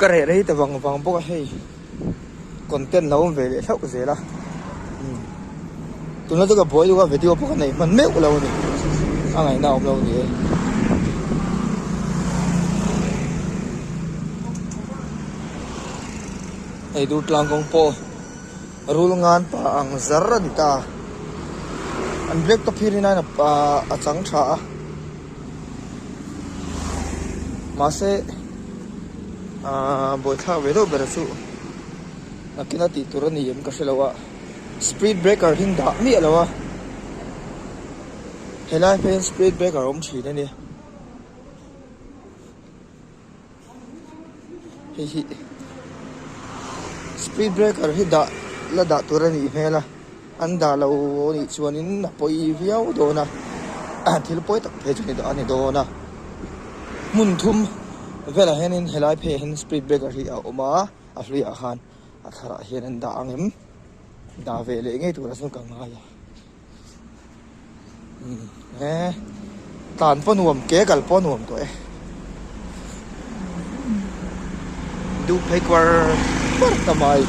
Ka reh rei ta vang vang bawk a hei content lo awm ve leh hlauh zel a umm tuna chu ka buai deuh a video pawh ka nei hman meuh lo a ni a ngaihna a awm lo a ni e. Hei Durtlang kawng pawh rul ngan pah ang zar a ni ta an black top hi rin aiin a chang tha a. Mahse ahh buaithlak ve deuh ber chu nakin a tih tur a ni em ka hre lo a speed breaker hi an dah miah lo a helai phei hian speed breaker a awm thin a ni. Hei hi speed breaker hi dah la dah tur a nih hmel a an dah lo anih chuanin a pawi viau dawn a thil pawi tak phei chu a ni dawn a hmun thum velah hianin helai pheiah hian speed breaker hi a awm a a hluiah khan a tharah hian an dah ang em dah ve leh ngei turah chuan ka ngai a. He tlan pawh nuam ke kal pawh nuam tawh e duh phei kuar kuar ta mai.